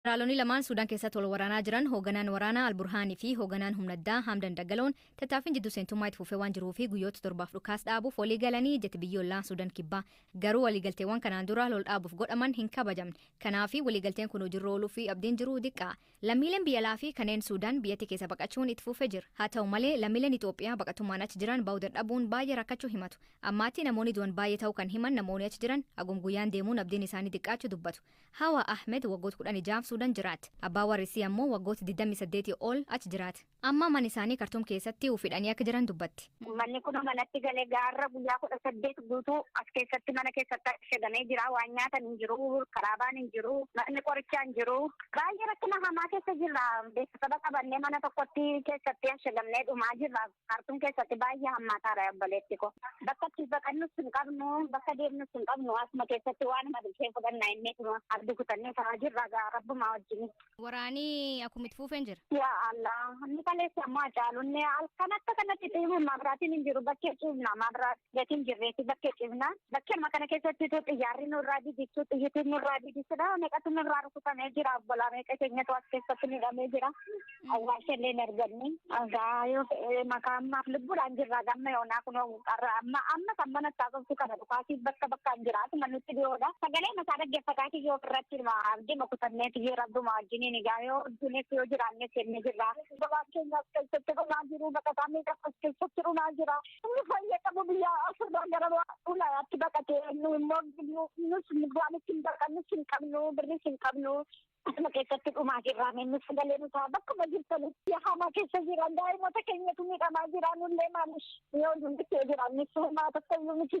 Jeneraalonni lamaan Suudaan keessatti wal waraanaa jiran, hoogganaan waraanaa Alburhaanii fi hoogganaan humna addaa Hamdan Dagaloon, tattaaffiin jidduu seentummaa itti fufee waan jiruu fi guyyoota 7f dhukaas dhaabuuf walii galanii jetti biyyoolaa Suudaan Kibbaa. Garuu waliigalteewwan kanaan dura lol dhaabuuf godhaman hin kabajamne. Kanaaf waliigalteen kun hojiirra ooluu fi abdiin jiru diqqaa. Lammiileen biyya alaa fi kanneen Suudaan biyyattii keessa baqachuun itti fufee jira. Haa ta'u malee, lammiileen Itoophiyaa baqatummaan achi jiran ba'uu dadhabuun baay'ee rakkachuu himatu. Ammaatti namoonni du'an baay'ee ta'uu kan himan namoonni achi jiran, hagum guyyaan deemuun abdiin isaanii xiqqaachuu dubbatu. Hawa Ahmed waggoota 16f Suudaan jiraatti. Abbaa warrisii ammoo waggoota 28 ol achi jiraata. Amma mana isaanii Kartuum keessatti ufidhanii akka jiran dubbatti. Manni kun manatti galee gaarra guyyaa 18 guutuu as keessatti mana keessatti ashagamee jira. Waan nyaatan hin jiru, karaabaan hin jiru, manni qorichaa hin jiru. Baay'ee rakkina hamaa keessa jirra. Beeksisa qabannee mana tokkotti keessatti ashagamnee dhumaa jirra. Kaartuum keessatti baay'ee hammaataadha, obboleetti ko. Bakka itti baqannus hin qabnu, bakka deemnus hin qabnu. Asuma keessatti waanuma bilchee fudhannaa inni abdii kutannee ta'aa jirra rabbumaa wajjin. Waraanii akkuma itti fufeen jira. Yaa Allah, inni kaleessa ammoo Hacaaluun halkan akka kanatti dhiibu mabraatiin hin jiru, bakkee ciifna, mabraatiin hin jirreeti bakkee ciifna. Bakkee amma kana keessatti xiyyaarri nurraa didichuu, xiyyitiin nurraa didichudha. Meeqatu nurraa rukutamee jira, obbolaa meeqa keenyatu as keessatti miidhamee jira. Awwaalcha illee hin arganne. Egaa yoo ta'e makaa ammaaf lubbuudhaan jirra, gamma yoonaa kun qarra amma amma kan mana taasiftu kana dhukaasiif bakka bakkaan jira, asuma nutti dhiyoodha. Sagalee masaa dhaggeeffataa kiyyoo ofirratti abdii makutannee kiyyoo rabbuma wajjiniin egaa yoo dunes yoo jiraannes jennee jirra. Gabaan keenya as keessatti dhumaa jiru, baqataa meeqa as keessatti dhumaa jira. Inni fayya qabu biyya asirraa gara ulayaatti baqatee, nu immoo nus waan ittiin baqannus hin qabnu, birris hin qabnu. Asuma keessatti dhumaa jirra. Inni sagalee nutaa bakkuma jirtanitti hamaa keessa jiran daa'imota keenyatu miidhamaa jira. Nullee maalish yoo hundi jiraannis homaa tokko iyyuu miti,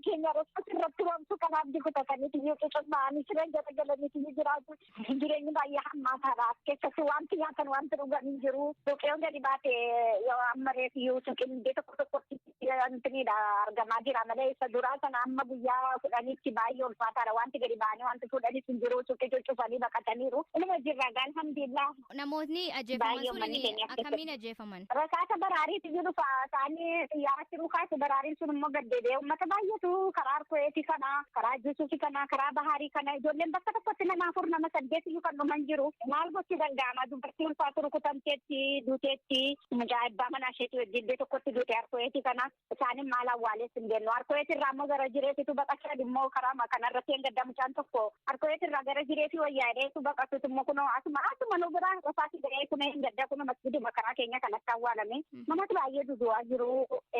keenya irratti waamtu kanaaf dikutatanii yoo cucumma'anii siree jala galanii jiraatu. Jireenyi baay'ee hammaataadha. As keessatti wanti nyaatan, wanti dhugan hin jiru. Suuqiyoon gadi baate yoo amma reefiyyuu suuqiin iddoo tokko tokkotti wantinidha argamaa jira malee, isa duraa sana amma guyyaa 10tti baay'ee ulfaataadha. Wanti gadi ba'anii wanti fuudhanis hin jiru. Suuqii cuccufanii baqataniiru. Inuma jirra gaa, alhamdulillah. Namootni ajjeefaman sun akkamiin ajjeefaman? Rasaasa baraariitu jiru, isaanii xiyyaarratti dhukaase. Baraariin sun immoo gad deebi'ee uummata baay'eetu karaa Arkoeeti kana, karaa Jusuufi kana, karaa Bahaarii kana, ijoolleen bakka tokkotti nama afur, nama saddeet iyyuu kan dhuman jiru. Maal gochuu danda'ama? Dubartii ulfaatu rukutamteetti duuteetti, mucaa abbaa manaa isheetii wajjin iddoo tokkotti duute Arkoeeti kana. Isaanin maal awwaalees hin jennu. Arkoeeti irraa immoo gara Jireetitu baqatan immoo karaa kanarratti hin gadda mucaan tokko Arkoeeti irraa gara Jireetii wayyaa'eetu baqatutu immoo kunoo asuma nu bira rasaasi ga'ee kunoo hin gadda kunoo masgiduma karaa keenya kanatti awwaalame. Namatti baay'ee dudu'aa jiru.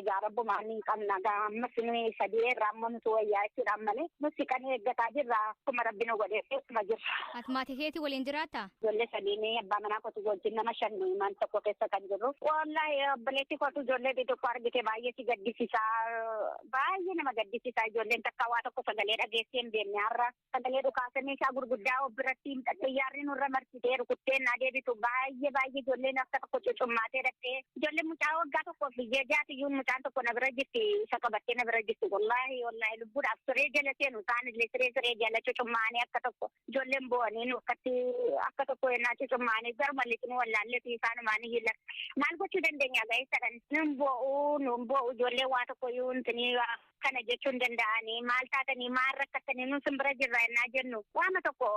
Egaa rabbumaan hin qabna gaa, ammas nuyi sadii irraa immoo nuti wayyaa jechuudhaan malee nuti kan eeggataa jirra, akkuma rabbi nu godhee akkuma jirra. Ati maatii keetii waliin jiraattaa? Ijoollee sadiin, abbaa manaa kootu wajjin nama shan mana tokko keessa kan jirru. Wallaahi, obboleetti kootu ijoollee xixiqqoo argite baay'ee si gaddisiisaa, baay'ee nama gaddisiisaa. Ijoolleen takka waa tokko sagalee dhageessee hin beekne har'a sagalee dhukaasa meeshaa gurguddaa of biratti xiyyaarri nurra marsitee rukuttee naa deebitu, baay'ee baay'ee ijoolleen akka tokko cucummaatee dhaqxee, ijoolleen mucaa waggaa tokkoo fi jaatiyyuun mucaan tokko na bira jirti, isa qabattee na bira jirti. Wallaahi wallaahi, lubbuudhaaf siree jala seenu isaan illee siree jala cucummaanii akka tokko ijoolleen bo'anii nu akkatti akka tokko yennaa cucummaanii garuma lixinu wallaalleetu isaanumaan iyyuu maal gochuu dandeenya ga'eessadhan. Nun bo'uu, nun bo'u, ijoolleen waa tokko iyyuu intinii kana jechuu hin danda'anii. Maal taatanii, maal rakkattanii, nun sin bira jirra yennaa jennu waama tokko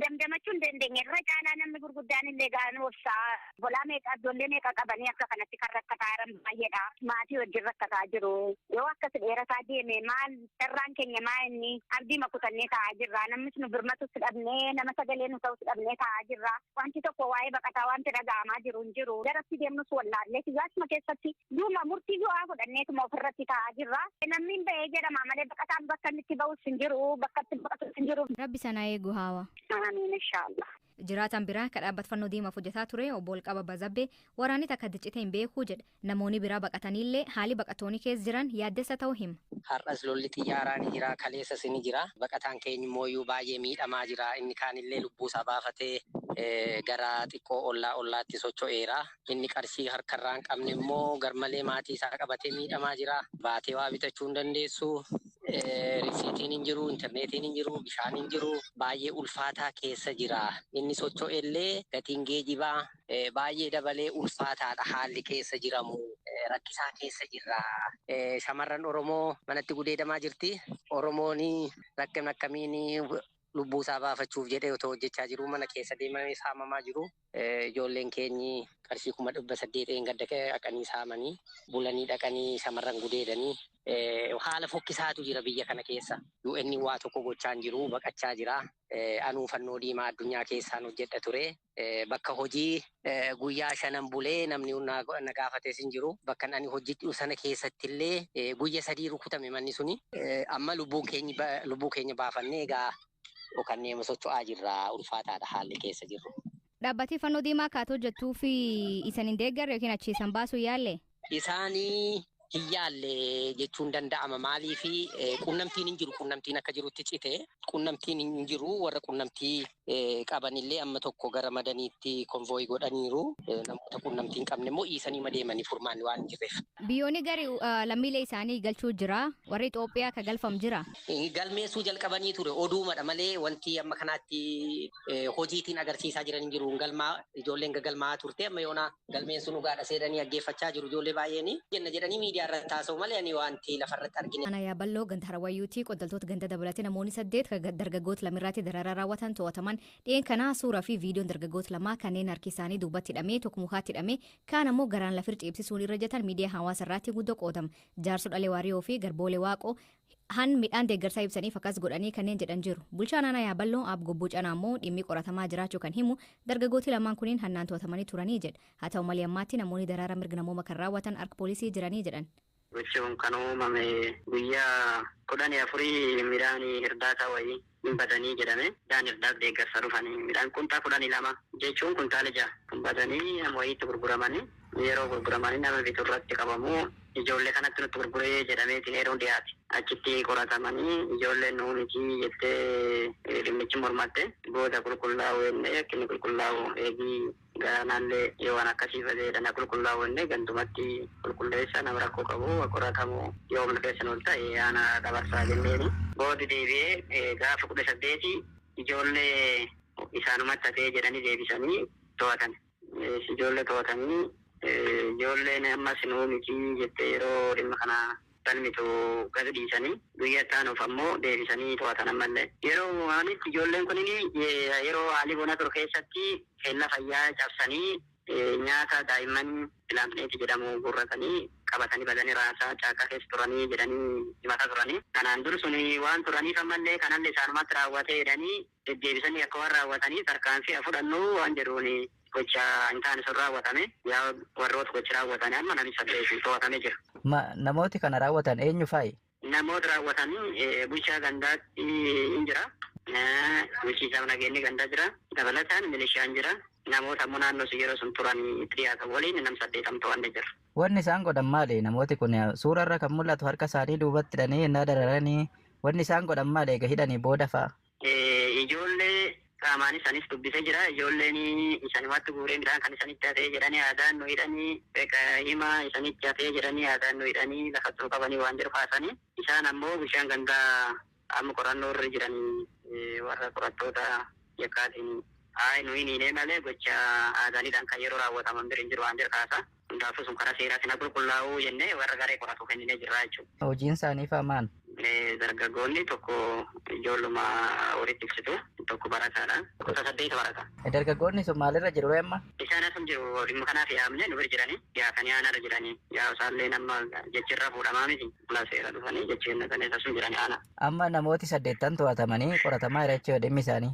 damdamachuu hin dandeenye. Irra caalaa namni gurguddaan illee gaanu obsaa bolaa meeqa, ijoollee meeqa qabanii akka kanatti kan rakkataa jiran baay'eedha. Maatii wajjin rakkataa jiru. Yoo akkas dheerataa deeme maal carraan keenya? Maa inni abdii makutannee taa'aa jirra. Namnis nu birmatus dhabnee, nama sagalee nu ta'us dhabnee taa'aa jirra. Wanti tokko waa'ee baqataa wanti dhaga'amaa jiru hin jiru. Garatti deemnus wallaallee asuma keessatti duuma murtii du'aa fudhanneetuma ofirratti taa'aa jirra. Namni hin ba'ee jedhama malee baqataan bakka inni itti ba'us hin jiru, bakka itti baqatus hin jiru. Rabbi sanaa eegu, haawa. Amiin, inshaallah. Jiraataan biraa kan dhaabbata fannoo diimaaf hojjetaa ture obbo Olqaba Bazabbee, waraanni takka diccitee hin beekuu jedha. Namoonni biraa baqataniillee haalli baqattoonni keessa jiran yaaddessa ta'uu hima. Har'as lolli xiyyaaraa ni jira, kaleessas ni jira. Baqataan keenya immoo baay'ee miidhamaa jira. Inni kaanillee lubbuusaa baafatee gara xiqqoo ollaa ollaatti socho'eera. Inni qarshii harkarraa hin qabne immoo garmalee maatii isaa qabatee miidhamaa jira. Baatee waa bitachuu hin dandeessu. Risiitiin hin jiru, intarneetiin hin jiru, bishaan hin jiru. Baay'ee ulfaataa keessa jira. Inni socho'ellee gatiin geejibaa baay'ee dabalee ulfaataadha haalli keessa jiramu. Rakkisaa keessa jirra. Shamarran Oromoo manatti gudeedamaa jirti. Oromoon rakkina akkamiin Lubbuu isaa baafachuuf jedhee otoo hojjechaa jiru mana keessa deemanii saamamaa jiru. Ijoolleen keenyi qarshii 800,000 gadda dhaqanii saamanii bulanii dhaqanii shamarran gudeedanii haala fokkisaatu jira biyya kana keessa. UN waa tokko gochaa hin jiru, baqachaa jira. Anuu fannoo diimaa addunyaa keessaan hojjedha ture. Bakka hojii guyyaa shanan bulee namni na gaafates hin jiru. Bakka ani hojjedhu sana keessatti illee guyya 3 rukutame manni suni. Amma lubbuu keenya baafannee egaa dhokannee socho'aa jirra. Ulfaataadha haalli keessa jirru. Dhaabbatni fannoo diimaa kaatoo hojjettuu fi isan hin deeggarre yookiin achi isan baasuu yaalle? Isaanii hin yaalle jechuun danda'ama. Maaliif qunnamtiin hin jiru, qunnamtiin akka jirutti cite, qunnamtiin hin jiru. Warra qunnamtii qabanillee amma tokko gara madaniitti konvooyi godhaniiru. Namoota qunnamtii hin qabne immoo dhiisanii madeemanii furmaanni waan hin jirreef. Biyyoonni gari lammiilee isaanii galchuu jira. Warri Itoophiyaa ka galfamu jira. Galmeessuu jalqabanii ture oduumadha malee wanti amma kanaatti hojiitiin agarsiisaa jiran hin jiru. Galmaa ijoolleen galmaa turte amma yoona galmeen sun dhugaadha seedanii dhaggeeffachaa jiru ijoollee baay'een. Jenna jedhanii miidiyaa irratti haasa'u malee ani wanti lafarratti argine. Ana Yaaballoo ganda Harwayyuutii qondaaltota ganda dabalatee namoonni 8 dargaggoota lamirraatti dararaa raawwatan to'ataman. Dhi'een kanaa suuraa fi viidiyoon dargaggoota lamaa kanneen harki isaanii duubatti hidhamee tokko mukaatti hidhamee kaan ammoo garaan lafir ciibsisuun irra jetan miidiyaa hawaasa irratti guddoo qoodama. Jaarsoo Dhalee Waariyoo fi Garboolee Waaqoo han midhaan deeggarsaa ibsaniif akkas godhanii kanneen jedhan jiru. Bulchaan aanaa Yaaballoo Aab Gobbuu Canaa immoo dhimmi qoratamaa jiraachuu kan himu dargaggooti lamaan kunniin hannaan to'atamanii turanii jedha. Haa ta'u malee ammaatti namoonni dararaa mirga namooma kan raawwatan harka poolisii jiranii jedhan. Gochuun kan uumame guyyaa 14 midhaan hirdaataa wayii hin badanii jedhame. Midhaan hirdaaf deeggarsa dhufanii midhaan kuntaa 12 jechuun kuntaala 6 hin badanii nama wayiitti gurguramanii yeroo gurguramanii nama bitu irratti qabamu ijoollee kanatti nutti gurguree jedhameetiin yeroon dhiyaate. Achitti qoratamanii ijoolleen nuu miti jettee dhimmichi mormatte booda qulqullaa'uu jennee akka inni qulqullaa'u eegii garanaallee yoo waan akkasii badeedha na qulqullaa'u jennee gandumatti qulqulleessa nama rakkoo qabu qoratamu yoo humna keessan ol ta'e ana dabarsaa jenneeni. Boodi deebi'ee gaafa 18 ijoollee isaanumatti hafee jedhanii deebisanii to'atan. Ijoollee to'atanii ijoolleen ammas nuu miti jettee yeroo dhimma kana falmitu gad dhiisanii guyyaa itti aanuuf ammoo deebisanii to'atan ammallee. Yeroo uumamanitti ijoolleen kunniin yeroo haalli bona ture keessatti keella fayyaa cabsanii nyaata daa'imman filaamneeti jedhamu guurratanii qabatanii badanii raasaa caakkaa keessa turanii jedhanii himataa turanii. Kanaan dur suni waan turaniif ammallee kanallee isaanumatti raawwatee jedhanii deddeebisanii akka waan raawwatanii tarkaanfii fudhannu waan jedhuun gocha hin taane sun raawwatame. Yaa warroota gocha raawwatanii amma namni 8 to'atamee jira. Namooti kana raawwatan eenyu faayi? Namoota raawwatan bulchaa gandaatti hin jira. Bulchiisaaf nageenyi gandaa jira. Dabalataan milishaan jira. Namoota ammoo naannoo sun yeroo sun turan itti dhiyaatan waliin nam 8 to'annee jira. Wanni isaan godhan maali? Namooti kun suurarra kan mul'atu harka isaanii duubatti hidhanii innaa dararanii wanni isaan godhan maali? Egaa hidhanii booda fa'a. Ijoollee qaamaan isaanis dubbisee jira. Ijoolleen isaanumatti guuree midhaan kan isaanitti hafee jedhanii aadaan nu hidhanii hima isaanitti hafee jedhanii aadaan nu hidhanii lafa turuu qabanii waan jedhu kaasanii. Isaan ammoo bishaan gandaa amma qorannoo irra jiran warra qorattoota yakkaatiin haa nu hin hiinee malee gocha aadaaniidhaan kan yeroo raawwataman bira hin jiru waan jedhu kaasa. Hundaafuu sun karaa seeraatiin qulqullaa'uu jennee warra garee qoratu kenninee jirra jechuudha. Hojiin isaanii fa'aa maal? Dargaggoonni tokko ijoolluma walitti ibsitu tokko barataadha. Kutaa 8 barata. Dargaggoonni sun maalirra jiru amma? Isaan asum jiru dhimma kanaaf yaamne nu bira jiranii yaakanii aanarra jiranii yaa isaallee nama jechirra fuudhamaa miti. Fuula seera dhufanii jechi kan asum jiranii aana. Amma namooti 8 to'atamanii qoratamaa jira jechuudha dhimmi isaanii.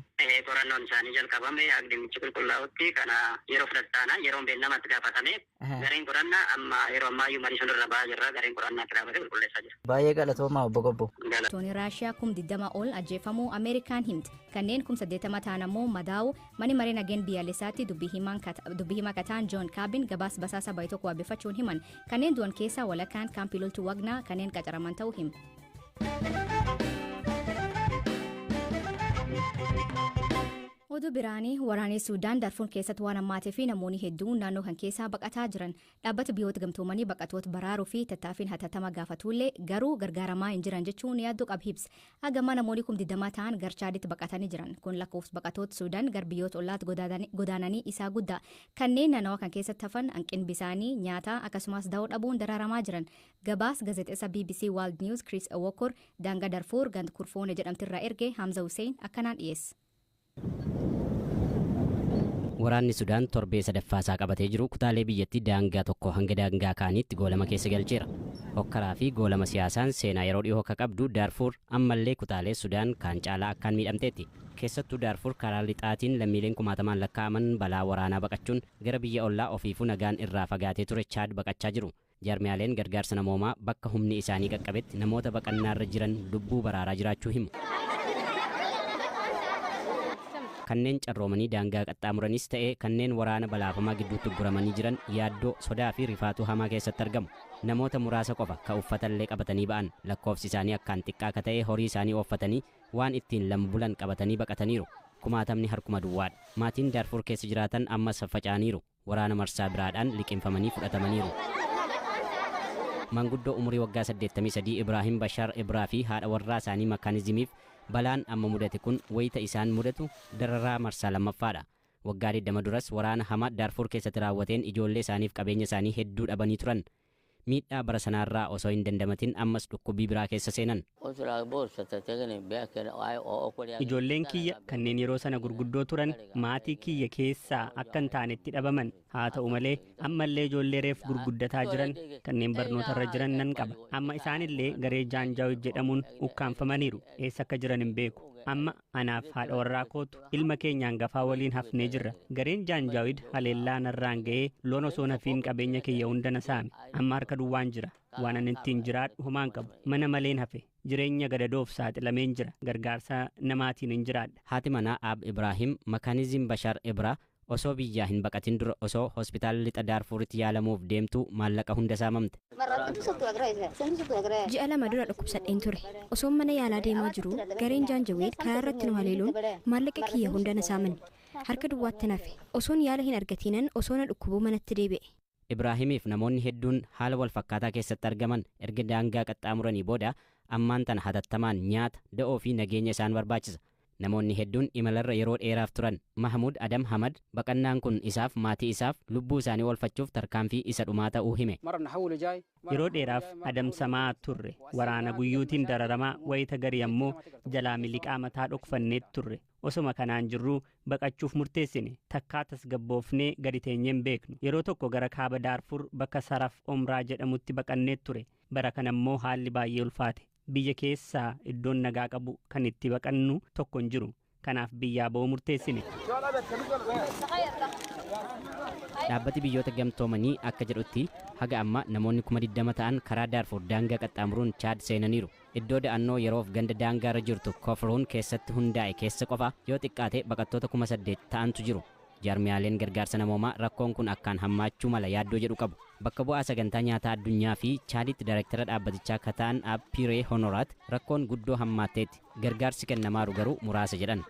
Qorannoon isaanii jalqabame dhimmichi qulqullaa'utti kana yeroo fudhataana yeroon beellamatti gaafatame gareen qorannaa amma yeroo ammaayyuu marii sun irra ba'aa jirra gareen qorannaa itti dhaabatee qulqulleessaa jira. Baay'ee galatoomaa obbo Gobbo. Tooni Raashiyaa 20,000 ol ajjeefamuu Ameerikaan himte. Kanneen 80,000 ta'an ammoo madaa'u mani maree nageen biyyaalessaatti dubbii himaa kataan Joon Kaabin gabaas basaasa baay'ee tokko wabeeffachuun himan. Kanneen du'an keessaa walakkaan kaampii loltuu Wagnaa kanneen qacaraman ta'uu hima. Oduu biraanii, waraanni Suudaan Darfuur keessatti waan hammaatee fi namoonni hedduun naannoo kan keessaa baqataa jiran. Dhaabbata Biyyoota Gamtoomanii baqattoota baraaruu fi tattaaffiin hatattama gaafatullee garuu gargaaramaa hin jiran jechuun yaaddoo qaba ibsa. Hagamaa namoonni 20,000 ta'an gar Chaaditti baqatanii jiran. Kun lakkoofsa baqattoota Suudaan gar biyyoota ollaatti godaananii isaa guddaa. Kanneen naannawa kan keessatti hafan hanqin bisaanii, nyaataa akkasumas da'oo dhabuun dararamaa jiran. Gabaas gaazexeessa BBC World News Chris Awokor daangaa Darfuur ganda Kurfoone jedhamtirraa erge Hamza Hussein akkanaan dhiyeessa. Waraanni Sudaan torbee sadaffaa isaa qabatee jiru kutaalee biyyattii daangaa tokko hanga daangaa kaaniitti goolama keessa galcheera. Hokkaraa fi goolama siyaasaan seenaa yeroo dhiyoo akka qabdu Daarfuur ammallee kutaalee Sudaan kaan caalaa akkaan miidhamteetti. Keessattuu Daarfuur karaa lixaatiin lammiileen kumaatamaan lakkaa'aman balaa waraanaa baqachuun gara biyya ollaa ofiifuu nagaan irraa fagaatee ture Chaad baqachaa jiru. Jaarmiyaaleen gargaarsa namoomaa bakka humni isaanii qaqqabetti namoota baqannaarra jiran lubbuu baraaraa jiraachuu himu. Kanneen carroomanii daangaa qaxxaamuranis ta'e kanneen waraana balaafamaa gidduutti guramanii jiran yaaddoo, sodaa fi rifaatuu hamaa keessatti argamu. Namoota muraasa qofa ka uffatallee qabatanii ba'an. Lakkoofsi isaanii akkaan xiqqaa akka ta'e horii isaanii ooffatanii waan ittiin lama bulan qabatanii baqataniiru. Kumaatamni harkuma duwwaadha. Maatiin Daarfur keessa jiraatan ammas faffaca'aniiru. Waraana marsaa biraadhaan liqimfamanii fudhatamaniiru. Manguddoo umurii waggaa 83 Ibraahim Bashar Ibraa fi haadha warraa isaanii makaanizimiif balaan amma mudate kun wayita isaan mudatu dararaa marsaa lammaffaadha. Waggaa 20 duras waraana hamaa Daarfur keessatti raawwateen ijoollee isaaniif qabeenya isaanii hedduu dhabanii turan. Miidhaa bara sanaarraa osoo hin dandamatin ammas dhukkubbii biraa keessa seenan. Ijoolleen kiyya kanneen yeroo sana gurguddoo turan maatii kiyya keessaa akka hin taanetti dhabaman. Haa ta'u malee, ammallee ijoollee reef gurguddataa jiran kanneen barnootarra jiran nan qaba. Amma isaanillee garee Jaanjaawid jedhamuun ukkaanfamaniiru. Eessa akka jiran hin beeku. Amma anaaf haadha warraa kootu ilma keenya hangafaa waliin hafnee jirra. Gareen Jaanjaawid haleellaa narraan ga'ee loon osoo nafiin qabeenya kiyya hunda na saame. Amma harka duwwaan jira. Waan ani ittiin jiraadhu homaan qabu. Mana maleen hafe. Jireenya gadadoof saaxilameen jira. Gargaarsa namaatiin hin jiraadha. Haati manaa Aab Ibraahim Makaanizim Bashar Ibraa osoo biyyaa hin baqatin dura osoo hospitaala lixa Daarfuritti yaalamuuf deemtu maallaqa hunda saamamte. Ji'a 2 dura dhukkubsadheen ture. Osoon mana yaalaa deemaa jiru gareen Jaanjaweed karaa irratti nu haleeluun maallaqa kiyya hunda na saaman. Harka duwwaatti nafe. Osoon yaala hin argatiinan osoo na dhukkubuu manatti deebi'e. Ibraahimiif namoonni hedduun haala wal fakkaataa keessatti argaman erga daangaa qaxxaamuranii booda ammaan tana hatattamaan nyaata, da'oo fi nageenya isaan barbaachisa. Namoonni hedduun imalarra yeroo dheeraaf turan. Mahmud Adam Hamad baqannaan kun isaaf maatii isaaf lubbuu isaanii oolfachuuf tarkaanfii isa dhumaa ta'uu hime. Yeroo dheeraaf adamsamaa turre. Waraana guyyuutiin dararamaa, wayita garii ammoo jalaa miliqaa mataa dhokfannee turre. Osoma kanaan jirruu baqachuuf murteessine. Takkaa tasgabboofnee gadi teenyeen beeknu. Yeroo tokko gara kaaba Daarfur bakka Saraf Omraa jedhamutti baqannee ture. Bara kana immoo haalli baay'ee ulfaate. Biyya keessaa iddoon nagaa qabu kan itti baqannu tokko hin jiru. Kanaaf biyyaa ba'uu murteessine. Dhaabbati Biyyoota Gamtoomanii akka jedhutti haga amma namoonni 20,000 ta'an karaa Daarfur daangaa qaxxaamuruun Chaad seenaniiru. Iddoo da'annoo yeroof ganda daangaarra jirtu Kofruun keessatti hundaa'e keessa qofa yoo xiqqaate baqattoota 8,000 ta'antu jiru. Jaarmiyaaleen gargaarsa namoomaa rakkoon kun akkaan hammaachuu mala yaaddoo jedhu qabu. Bakka bu'aa Sagantaa Nyaataa Addunyaa fi Chaaditti daayirektara dhaabbatichaa Kataan Appiree Honoraat rakkoon guddoo hammaatteetti. Gargaarsi kennamaaru garuu muraasa jedhan.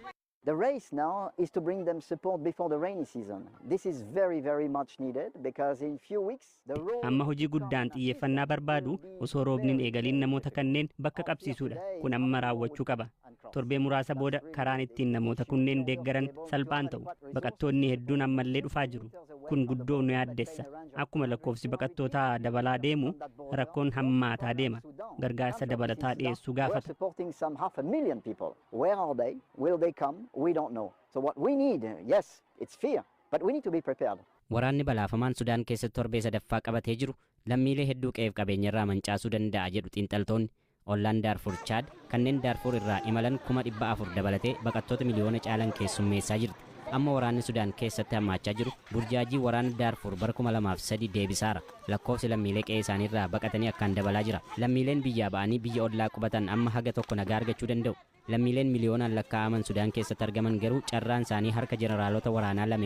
The race now is to bring them support before the rainy season. This is very, very much needed because in few weeks the road. Amma hojii guddaan xiyyeeffannaa barbaadu osoo roobni hin eegaliin namoota kanneen bakka qabsiisuudha. Kun amma raawwachuu qaba. Torbee muraasa booda karaan ittiin namoota kunneen deeggaran salphaan ta'u. Baqattoonni hedduun ammallee dhufaa jiru. Kun guddoo nu yaaddessa. Akkuma lakkoofsi baqattootaa dabalaa deemu rakkoon hammaataa deema. Gargaarsa dabalataa dhiyeessuu We're gaafata. supporting some 500,000 people. Where are they? Will they come? We don't know. So what we need, yes, it's fear, but we need to be prepared. Waraanni balaafamaan Sudaan keessatti torbee sadaffaa qabatee jiru lammiilee hedduu qe'eef qabeenyarraa mancaasuu danda'a jedhu xiinxaltoonni. Ollaan Daarfur Chaad kanneen Daarfur irraa imalan 400,000 dabalatee baqattoota miliyoona caalan keessummeessaa jirti. Amma waraanni Sudaan keessatti hammaachaa jiru burjaajii waraana Daarfur bara 2003 deebisaara. Lakkoofsi lammiilee qe'ee isaaniirraa baqatanii akkaan dabalaa jira. Lammiileen biyyaa ba'anii biyya ollaa qubatan amma haga tokko nagaa argachuu danda'u. Lammiileen miliyoonaan lakkaa'aman Sudaan keessatti argaman garuu carraan isaanii harka jeneraalota waraanaa lameen